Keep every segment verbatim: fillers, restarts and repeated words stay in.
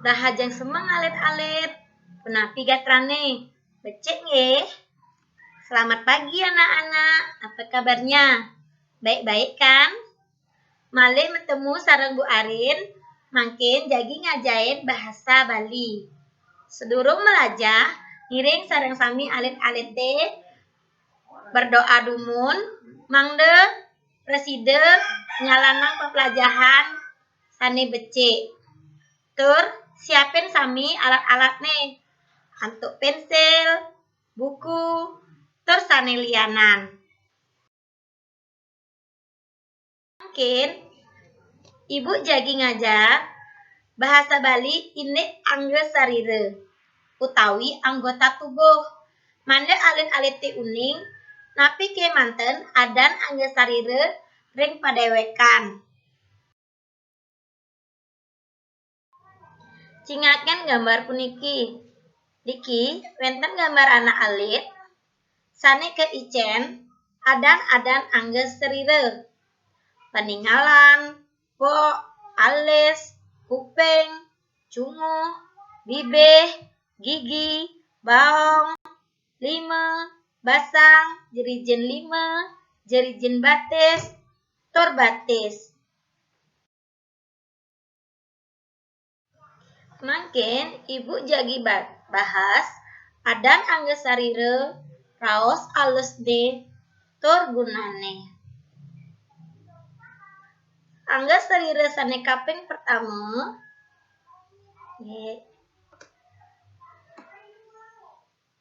Rahajeng semeng alit-alit. Punapi gatrane? Becik nggih? Selamat pagi anak-anak. Apa kabarnya? Baik-baik kan? Malih metemu sareng Bu Arin, mangkin jagi ngajain bahasa Bali. Sedurung melajah, ngiring sareng sami alit-alite berdoa dumun, mangda prasida nyalanang pepelajahan sane becik. Tur siapin sami alat-alatne, antuk pensil, buku, tur sane lianan. Mangkin, Ibu jagi ngajar bahasa Bali indik angga sarira utawi anggota tubuh. Mangda alit-alite uning, napi kemanten adan angga sarira ring padewekan. Cingaken gambar puniki. Niki wenten gambar anak alit sane kaicen adan-adan angga sarira. Paningalan, bok, alis, kuping, cunguh, bibih, gigi, baong, lima, basang, jerijin lima, jerijin batis, tur batis. Mangkin Ibu jagi ba-, bahas adan angga sarira, raos alusne, tur gunane. Angga sarira sane kaping pertama, nggih,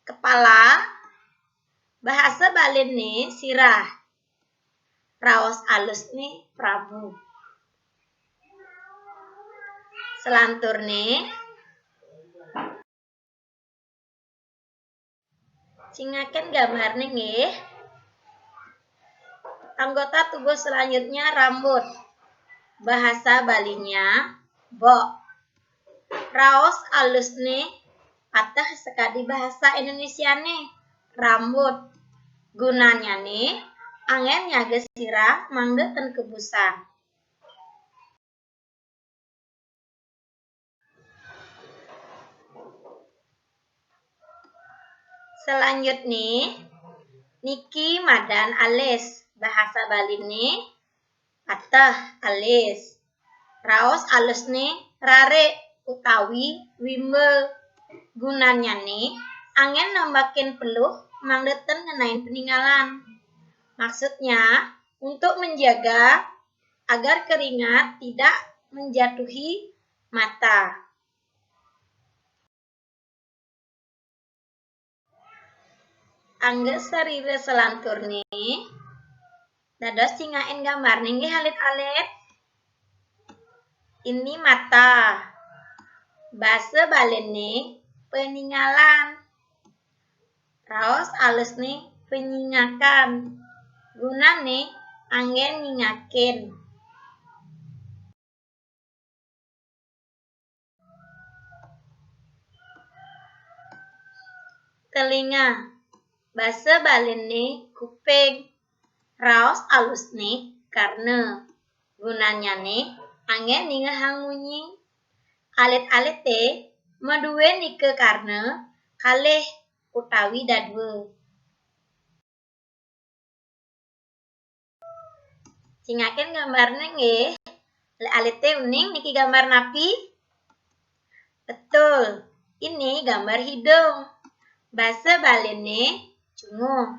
kepala, bahasa Baline sirah. Raos alusne Prabu. Selanturne, cingaken gambarne nggih. Anggota tubuh selanjutnya rambut. Bahasa Balinya bok. Raos alusne pateh sakadi bahasa Indonesiane, rambut. Gunanyane anggen nyaga sirah mangda ten kebusan. Selanjutne, niki madan alis. Bahasa Baline pateh alis. Raos alusne rarik utawi wimba. Gunanyane anggen nambakin peluh mangda ten ngenain paningalan. Maksudnya, untuk menjaga agar keringat tidak menjatuhi mata. Angga sarira selanturne, dados cingakin gambarne nggih alit-alit. Ini mata. Basa Baline paningalan. Raos alusne panyingakan. Gunane anggen nyingakin. Telinga. Basa Baline kuping. Raos alusne karna. Gunanyane anggen ningehang munyi. Alit-alite madue nika karna kalih utawi dadua. Cingakin gambarne nggih. Lek alite uning niki gambar napi? Betul. Ini gambar hidung. Basa Baline cunguh.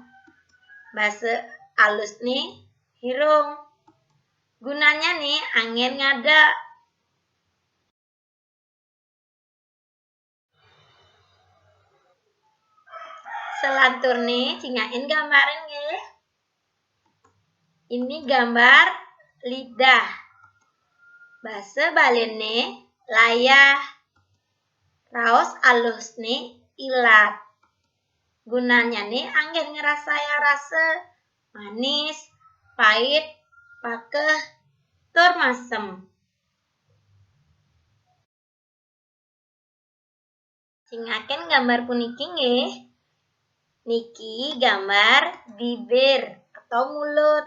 Basa alusne hirung. Gunanyane anggen ngada. Selanturne cingakin gambare nggih. Ini gambar lidah. Basa Baline layah. Raos alusne ilat. Gunanyane anggen ngrasaya rasa manis, pait, pakeh, tur masem. Cingaken gambar puniki nggih. Niki gambar bibir atau mulut.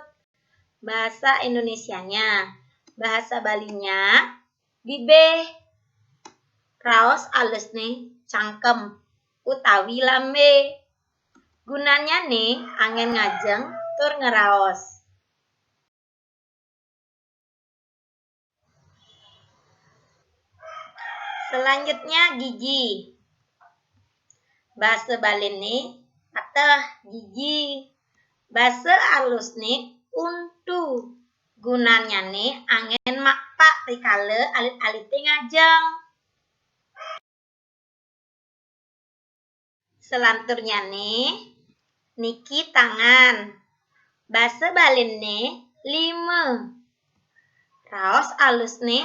Bahasa Indonesianya, bahasa Balinya, bibih. Raos alusné cangkem utawi lambé. Gunanyané anggén ngajeng tur ngraos. Selanjutnya gigi. Basa Baliné pateh gigi. Basa alusné untu. Gunanyané anggén makpak rikala alit-alité ngajeng. Selanturnyané niki tangan. Basa Baliné lima. Raos alusné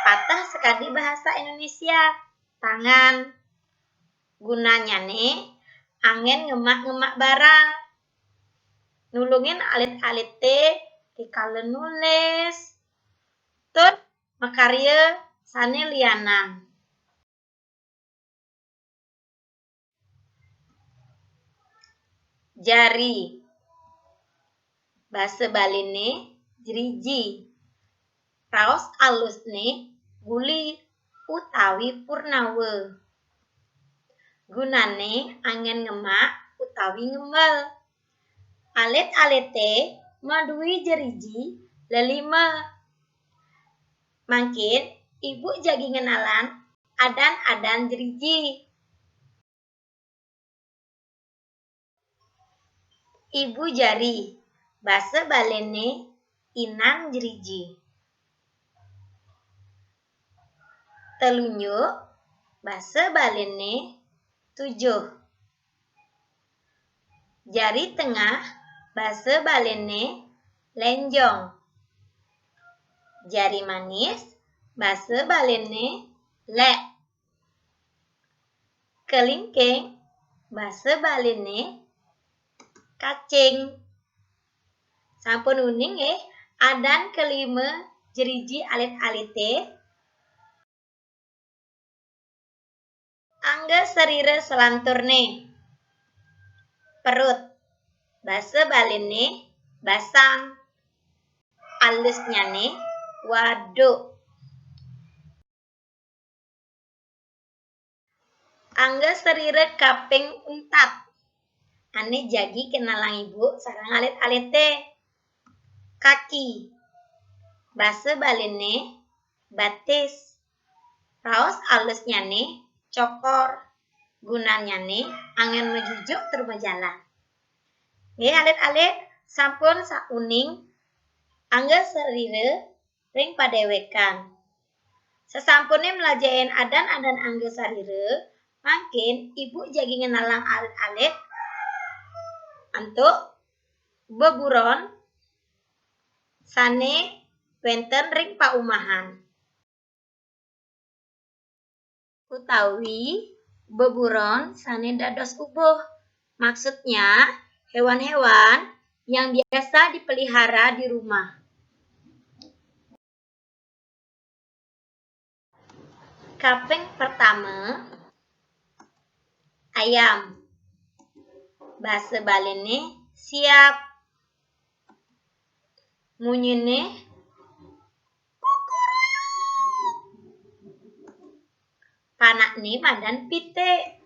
pateh sakadi bahasa Indonesia, tangan. Gunanyané anggén ngemak-ngemak barang. Nulungin alit-alité rikala nulis, tur makarya sané lianan. Jari. Basa Baliné jriji. Raos alusné guli utawi purnawa. Gunané anggén ngemak utawi ngembel. Alit-alité madué jriji lelima. Mangkin ibu jagi ngenalang adan-adan jriji. Ibu jari, basa Baliné inang jriji. Telunjuk, basa Baliné tujuh. Jari tengah, basa Baliné lénjong. Jari manis, basa Baliné lek. Kelingking, basa Baliné kacing. Sampun uning nggih, adan kelima jriji alit-alité. Angga sarira selanturné. Perut. Basa Baliné basang. Alusnyané waduk. Angga sarira kaping untat. Ané jagi kenalang ibu sareng alit-alité. Kaki. Basa Baliné batis. Raos alusnyané cokor. Gunanyané anggén majujuk tur majalan. Nggih, alit-alit, sampun sauning angga sarira ring padéwékan. Sasampuné mlajahin adan-adan angga sarira, mangkin ibu jagi ngenalang alit-alit antuk beburon sané wénten ring paumahan. Utawi beburon sané dados ubuh. Maksudnya, hewan-hewan yang biasa dipelihara di rumah. Kaping pertama, ayam. Basa Baliné siap. Munyiné kukuruyuk. Panakné madan pitik.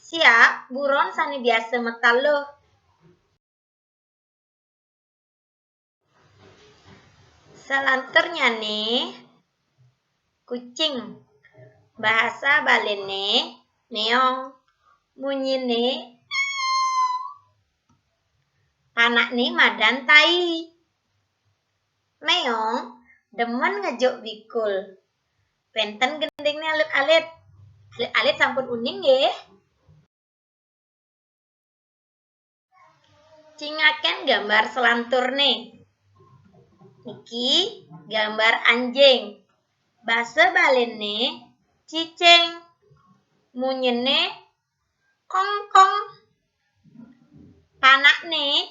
Siap buron sané biasa mataluh. Salanturnyané kucing. Bahasa Baliné méong. Munyiné panakné madan tai. Méong demen ngejuk bikul. Wénten gendingné alit-alit. Alit-alit sampun uning nggih. Cingaken gambar selanturné. Niki gambar anjing. Basa Baliné cicing. Munyiné kongkong. Panakné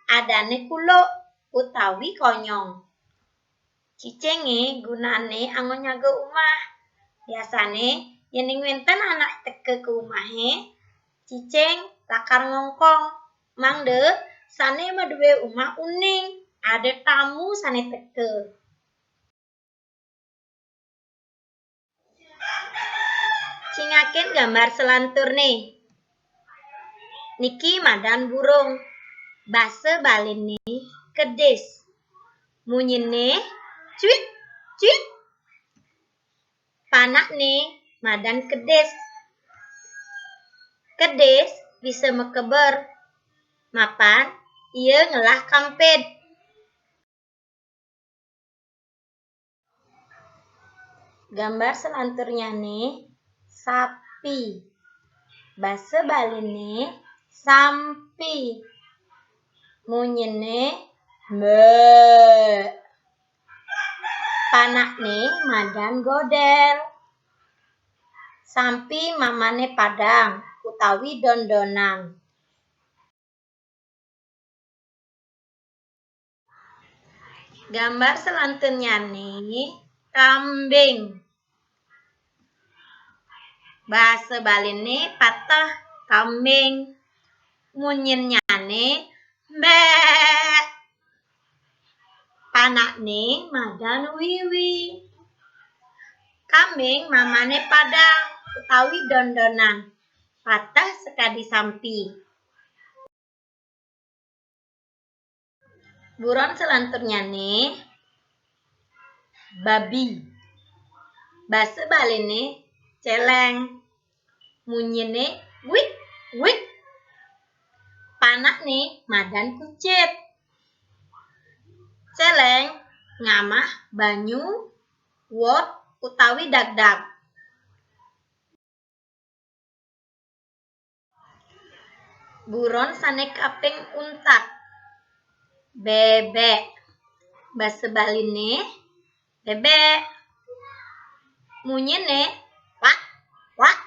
adané kuluk utawi konyong. Cicingé gunané anggon nyaga umah. Biasané, yéning wénten anak teka ka umahé, cicing lakar ngongkong. Mangda sané madué umah uning, ada tamu sané teka. Singakin gambar selanturné. Niki madan burung. Basa Baliné kedis. Munyiné cuit, cuit. Panakné madan kedis. Kedis bisa makeber. Mapan ia ngelah kampid. Gambar selanturnyané sapi. Basa Baliné sampi. Munyiné mbé. Panakné madan godél. Sampi mamané padang utawi dondonan. Gambar selanturnyané kambing. Basa Baliné pateh kambing. Munyinnyané mbé. Panakné madan wiwi. Kambing mamané padang utawi dondonan. Pateh sakadi sampi. Buron selanturnyané babi. Basa Baliné céléng. Munyiné wik, wik. Panakné madan kucit. Céléng ngamah banyu, wot, utawi dagdag. Buron sané kaping untat. Bébék. Basa Baliné bébék. Munyiné wak, wak.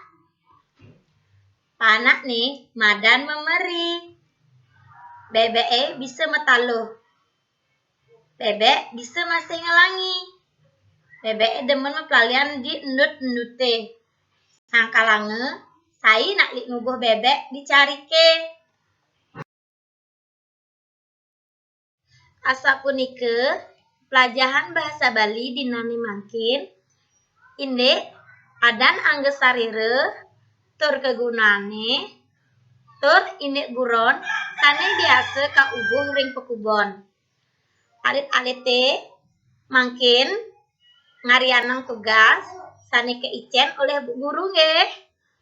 Panakné madan memeri. Bébéké bisa mataluh. Bébék bisa masih ngelangi. Bébéké demen maplalian di endut-enduté. Sangkalanga, sai nak lik ngubuh bébék di cariké. Asapunika, plajahan bahasa Bali dinané mangkin, indik adan angga sarira, tur kagunané, tur indik buron sané biasa kaubuh ring pakubon. Alit-alité mangkin ngarianang tugas sané kaicén olih Bu Guru nggih.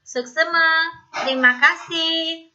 Suksema. Terima kasih.